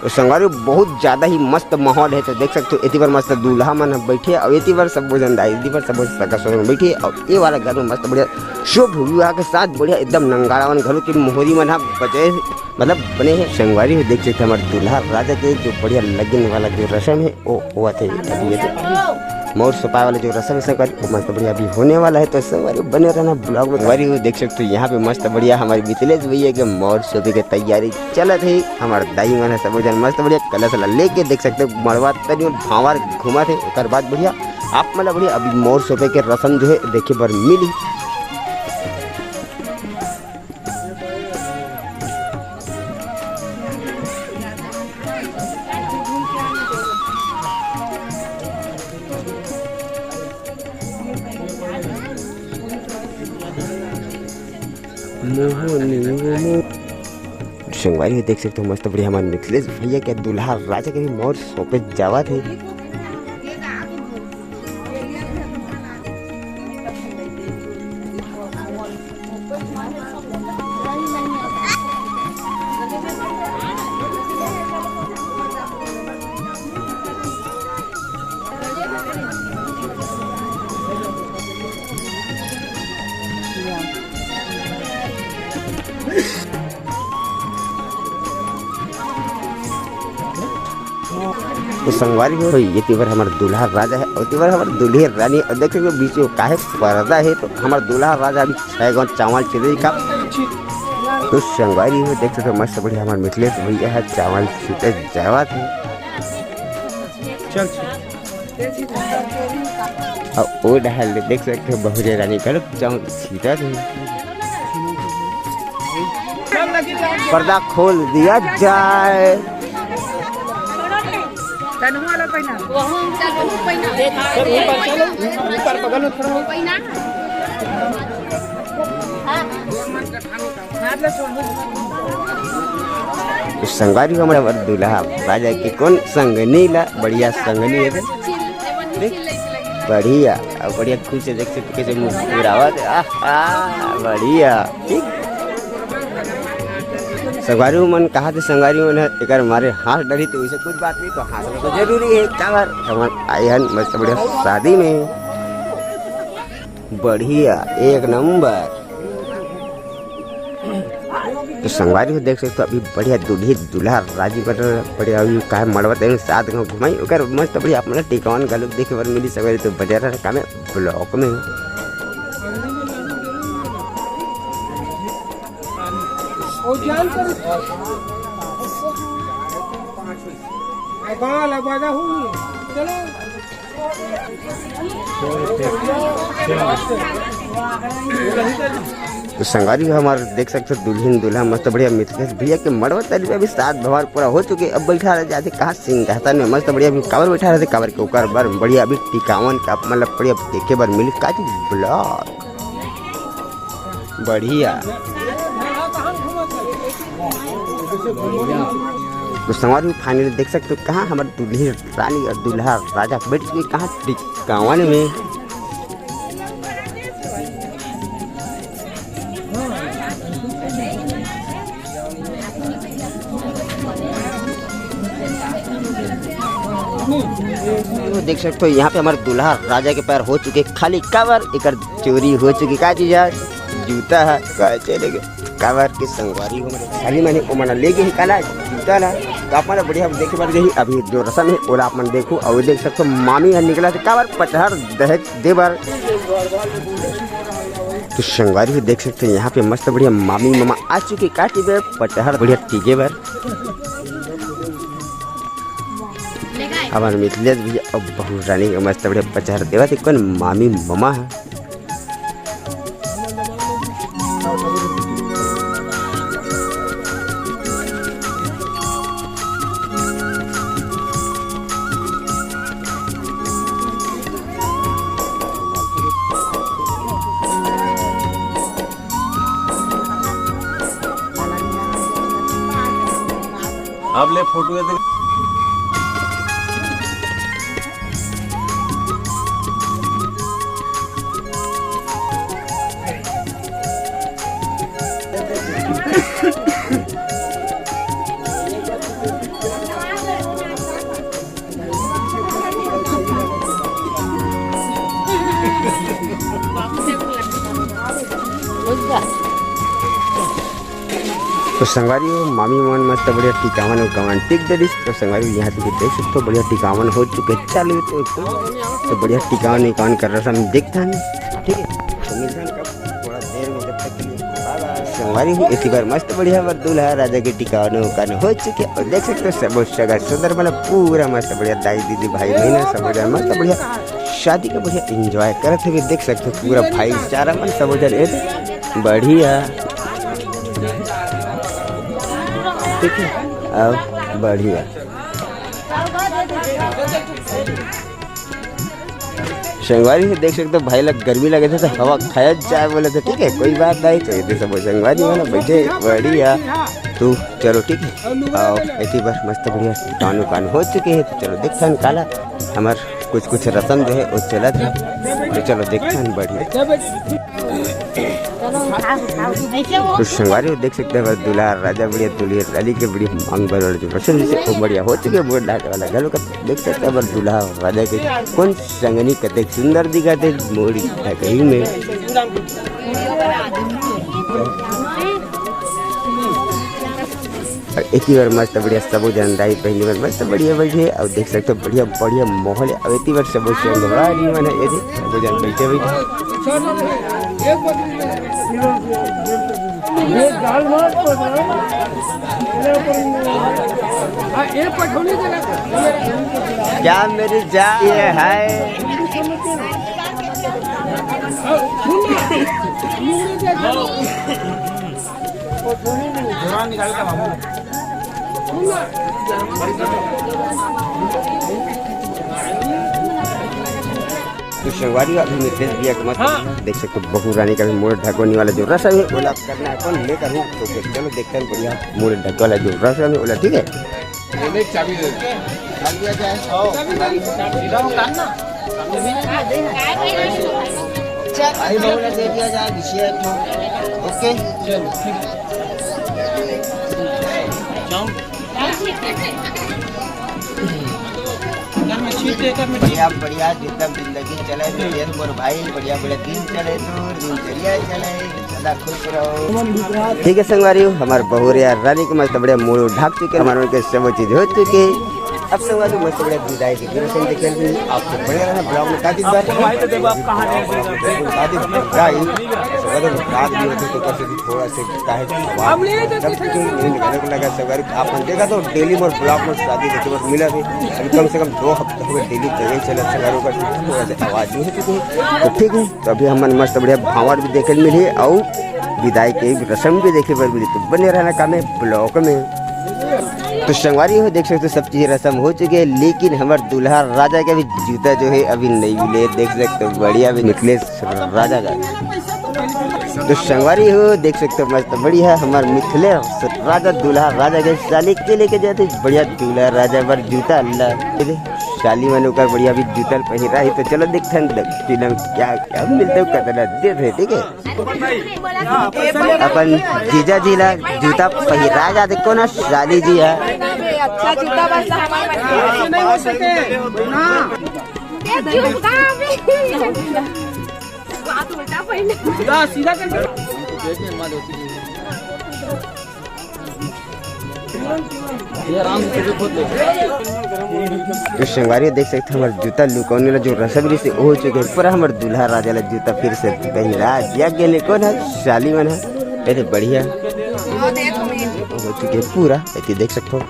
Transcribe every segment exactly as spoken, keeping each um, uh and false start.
तो संगवारी, बहुत ज्यादा ही मस्त माहौल है। तो देख सकते हो, एती बर मस्त दूल्हा मन ह बैठे, और एती बर सब झन दाई, एती बर सब सगा सोदर मन बैठे, और ये वाला घर में मस्त बढ़िया शुभ विवाह के साथ बढ़िया एकदम नंगाड़ा मन घलो के मोहरी मन ह बजे, मतलब बने है। संगवारी हो देख सकते हो, हमारे दूल्हा राजा के जो बढ़िया लगिन वाला जो रसम है, वो हुआ थे अभी ये तो मौर सुपाए वाला जो रसम है संगवारी, वो मस्त बढ़िया अभी होने वाला है। तो संगवारी बने रहना ब्लॉग में। संगवारी हो देख सकते हो, यहाँ पे मस्त बढ़िया हमारे मिथिलेश भैया के मौर सुपे के तैयारी चलत है। हमारे दाई मन है सब जन मस्त बढ़िया कलश ला लेके देख सकते हो, मड़वा तरी में भांवर घुमा थे। ओकर बाद बढ़िया आप मन ला बढ़िया अभी मौर सुपे के रसम जो है देखे बर मिली। संगवारी हो देख सकते हो, मस्त बढ़िया हमारे मिथिलेश भैया के दूल्हा राजा के भी मौर सौंपे जावत है। तो संगवारी हो, ये तेवर हमार दूल्हा राजा है और तेवर हमार दूल्हे रानी। और देख सकते हो बीच में काहे पर्दा है, तो हमार दूल्हा राजा अभी छह गो चावल चीरे का। तो संगवारी हो देख सकते हो मस्त बढ़िया हमार मिथिलेश भैया है, चावल चीरते जावत है। चल, चल। अब वो डहर ले देख सकते हो बहुरे रानी कर चावल चीरत है। पर्दा खोल दिया जाए। तनहु वाला पहिना। सब ऊपर चलो, ऊपर बगल में खड़ा हो। हाथ ला छोड़ दो। तो संगवारी हो हमारा दूल्हा राजा के कौन संगनी ला, बढ़िया संगनी है। देख, बढ़िया, अब बढ़िया खुश है, देख सकते कैसे मुस्कुरावत है। आह, आह, बढ़िया। ठीक। संगवारी मन कहा थे, संगवारी मन ह एकर मारे हाँस डरही, तो वैसे कुछ बात नहीं, तो हाँसना तो जरूरी है। काबर हमन आए हन मस्त बढ़िया शादी में, बढ़िया एक नंबर। तो संगवारी हो देख सकते हो, अभी बढ़िया दूल्ही दूल्हा राजी बन रहे, बढ़िया अभी काहे मड़वा तरी साथ में घुमाई, ओकर मस्त बढ़िया आप मन ला टिकावन घलो देखे बर मिली संगवारी, तो बने रहना कामे ब्लॉग में। ओ जान कर। ए, बाल अब आजा हूँ। चलो। तो संगवारी हो हमार देख सकते हो दुल्हन दूल्हा मस्त बढ़िया मिथिलेश भैया के मड़वा तरी में अभी सात भवार पूरा हो चुके। अब बैठा रह जाते कहाँ सिंहासन में मस्त बढ़िया अभी काबर बैठा रहते, काबर के ओकर बर बढ़िया अभी टिकावन के आप मन ला बढ़िया देखे बर मिली का जी ब्लॉग। बढ़िया। तो संगवारी हो finally देख सकते हो कहाँ हमारे दूल्ही रानी और दूल्हा राजा बैठ के कहाँ टिकावन में। तो देख सकते हो यहाँ पे हमारे दूल्हा राजा के पैर हो चुके खाली, काबर एकर चोरी हो चुकी का जीजा, जूता है का चले गए। काबर के संगवारी हो हमारे खाली मैंने ओमन ले गए काला जूता ला। तो आप मन बढ़िया देखे बर जाही अभी जो रसम है ओला आप मन देखो और देख सकते हो मामी है निकला थे काबर पचहर दहेज दे बर। तो संगवारी हो देख सकते हो यहाँ पे मस्त बढ़िया मामी मामा आ चुके काटी बे पचहर बढ़िया टीके बर। हमारे मिथिलेश भैया अब बहुत रानी के मस्त बढ़िया पचहर देवा थे कौन मामी मामा है। अब ले फोटो दे। तो संगवारी हो, मामी मन मस्त बढ़िया टिकावन उकावन टिक दे दिस। तो संगवारी हो, यहाँ पे देख सकते हो, बढ़िया टिकावन हो चुके चालू। तो, तो, तो बढ़िया टिकावन उकावन कर रहा था, हम देखता है, ठीक है। तो मिलता है कब, थोड़ा देर में, जब तक के लिए bye bye। संगवारी हो, इसी बार मस्त बढ़िया बार दूल्हा राजा के टिकावन उकावन हो चुके। और देख सकते हो, सब सगा सुंदर, मतलब पूरा मस्त बढ़िया दाई दीदी भाई बहन सब जन मस्त बढ़िया शादी का बढ़िया एंजॉय करत हुए देख सकते हो। पूरा भाईचारा मन सब जन बढ़िया। ठीक है, अब बढ़िया। संगवारी हो, देख सकते हो, भाई लोग गर्मी लगे थे तो हवा खाया जाए बोले थे, ठीक है, कोई बात नहीं। तो ये सब संगवारी वाला बैठे बढ़िया। तो चलो, ठीक है, आओ, इसी बार मस्त बढ़िया कानू कानू हो चुके हैं। तो चलो, देखते हैं काला हमार कुछ कुछ रसम जो है वो चलत है। तो चलो, देखते हैं बढ़िया। तो संगवारी हो, देख सकते हैं, बस दूल्हा राजा बढ़िया, दूल्हे रानी के बढ़िया मांग भरल जो रसम जैसे खूब बढ़िया हो चुके हैं। बोल डाके वाला गलो का देख सकते हैं, बस दूल्हा राजा के कौन संगनी कतेक सुंदर दिखत हे मोड़ी ढकही में। और इतनी बार मस्त बढ़िया सबो जन दाई बहिनी मन मस्त बढ़िया बैठे। और देख सकते हो, बढ़िया बढ़िया माहौल है। और इतनी बार सबो संगवारी मन है, ये देख, सबो जन बैठे बैठे। ये दाल भात पकवान। हाँ, ये पठौनी जगह। क्या मेरी जान ये है? तो संगवारी, अभी मिथिलेश भैया के मस्त हाँ। देख सकते हो, बहू रानी का भी मुड़ ढकोनी वाला जो रसम है, ओला करना है कौन लेकर हूँ, तो फिर चलो देखते हैं बढ़िया मुड़ ढकोला जो रसम है ओला, ठीक है। ये ले चाबी दे दे। चाबी दे दे। आओ। चाबी दे दे। सीधा हो कान ना। भाई बहू ने दे दिया जाए, विषय है तो। ओके। चलो, ठीक है। जाओ। बढ़िया, बढ़िया, जितना जिंदगी चले, तो ये मोर भाई, बढ़िया, बढ़िया दिन चले, तो दिनचर्या चले, सदा खुश रहो। ठीक है संगवारी, हमार बहुरिया रानी के मस्त बढ़िया मुड़ ढाक चुके, हमारे मन के सब चीज हो चुके। अब संगवारी, मस्त बढ़िया विदाई के दिन से देखे भी आपको बढ़िया रहना ब्लॉग में। का दिन बात भाई तो देखो आप कहाँ रहे। का दिन गाइस, संगवारी, रात भी होती तो कैसे थोड़ा से काहे आवाज जब तक इन गाने को लगा सब गाड़ी आप मन देखा तो डेली मोर ब्लॉग में शादी देखे बस मिला भी। अभी कम से कम दो हफ्ते हो गए डेली जगह चला सब गाड़ी का थोड़ा सा आवाज नहीं होती थी। तो ठीक है, तो अभी हमन मस्त बढ़िया भांवर भी देखे मिली और विदाई के रस्म भी देखे बर मिली। तो बने रहना काम है ब्लॉग में। तो संगवारी हो देख सकते हो सब चीज रस्म हो चुकी है, लेकिन हमार दूल्हा राजा के भी जूता जो है अभी नहीं मिले। देख सकते हो बढ़िया भी मिथिलेश राजा का। तो संगवारी हो देख सकते हो मस्त बढ़िया हमार मिथिलेश राजा दूल्हा राजा के साली के लेके जाते बढ़िया दूल्हा राजा बर जूता ला। साली मन ओकर बढ़िया भी जूता पहिरा ही। तो चलो देखते हैं फिल्म क्या क्या मिलते हो कतला देर है, ठीक है। अपन जीजा जी ला जूता पहिरा जाते कौन साली जी है। अच्छा जूता बस हमारे बात उल्टा पहने। सीधा सीधा कर। ये आराम से तुझे खुद ले। तो संगवारी देख सकते हैं हमारे जूता लुकौने ला जो रसगरी से हो चुके हैं। पूरा हमारे दूल्हा राजा ला जूता फिर से पहिरा दिया गया। कौन है साली मन है, ये तो बढ़िया हो चुके हैं पूरा। ये देख सकते हो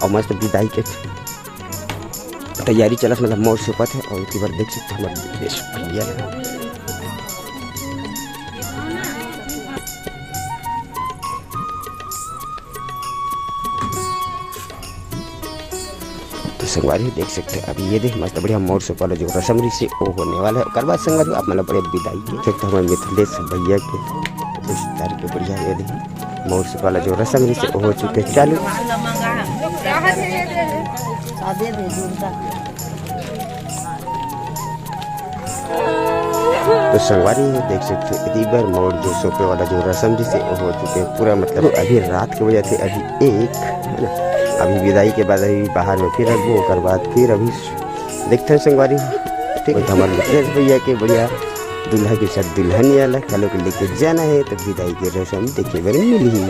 और मस्त विदाई के तैयारी चलत, मतलब मोर सुपत है। और उसके बाद देख सकते हैं हमारे देश भैया है। तो संगवारी देख सकते हैं अभी ये देख मस्त बढ़िया मोर सुपत जो रसमरी से वो होने वाला है। ओकर बाद संगवारी आप मतलब बढ़िया विदाई के देख सकते हैं हमारे मिथिलेश भैया के रिश्तेदार के बढ़िया ये देख मोर सुपत जो रसमरी से वो हो चुके चालू। तो संगवारी हो देख सकते हो, इतनी बार मोर जो सोपे वाला जो रस्म जिसे हो चुके हैं पूरा, मतलब अभी रात के बजे थे, अभी एक है ना, अभी विदाई के बाद अभी बाहर में फिर रखबो, ओकर बाद फिर अभी देखते हैं संगवारी हो। ठीक है, तो हमारे मिथिलेश भैया के बढ़िया दूल्हा के साथ दुल्हनिया ला घलो के लेके जाना हे, त बिदाई के रसम देखे बर मिलही।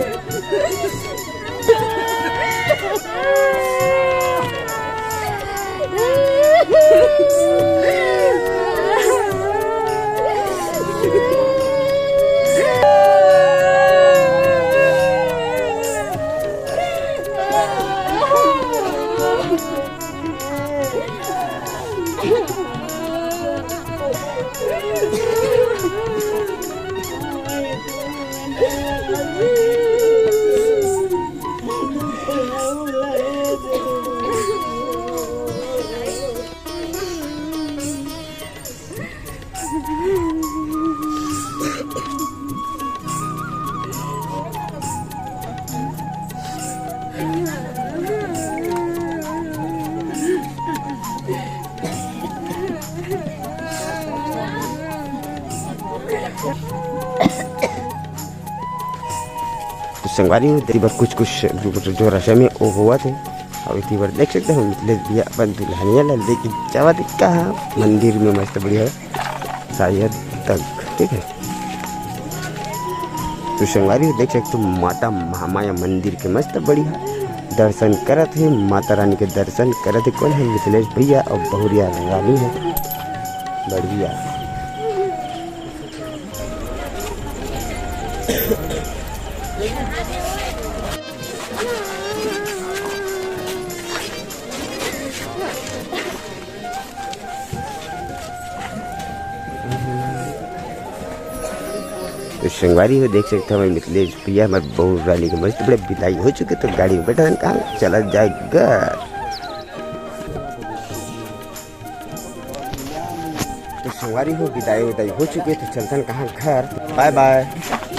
तो संगवारी हो, एती बर कुछ कुछ जो रसम हे वो होवत हे। अउ एती बर देख सकत हो मिथलेश भैया अपन दुल्हनिया ला लेके जावत हे कहाँ मंदिर में मस्त बढ़िया शायद तक, ठीक है। तो संगवारी हो देख सकत हो माता महामाया मंदिर के मस्त बढ़िया दर्शन करत हे, माता रानी के दर्शन करत हे। कोन हे? मिथलेश भैया अउ बहुरिया रानी हे। बढ़िया। तो संगवारी हो देख सकत हो हमर मिथलेश भैया हमर बहू रानी के मस्त बड़े बिदाई हो चुके, तो गाड़ी में बैठन कहाँ चला जाएगा। तो संगवारी हो, बिदाई उदाई हो चुके, तो चलथन कहाँ घर। बाय बाय।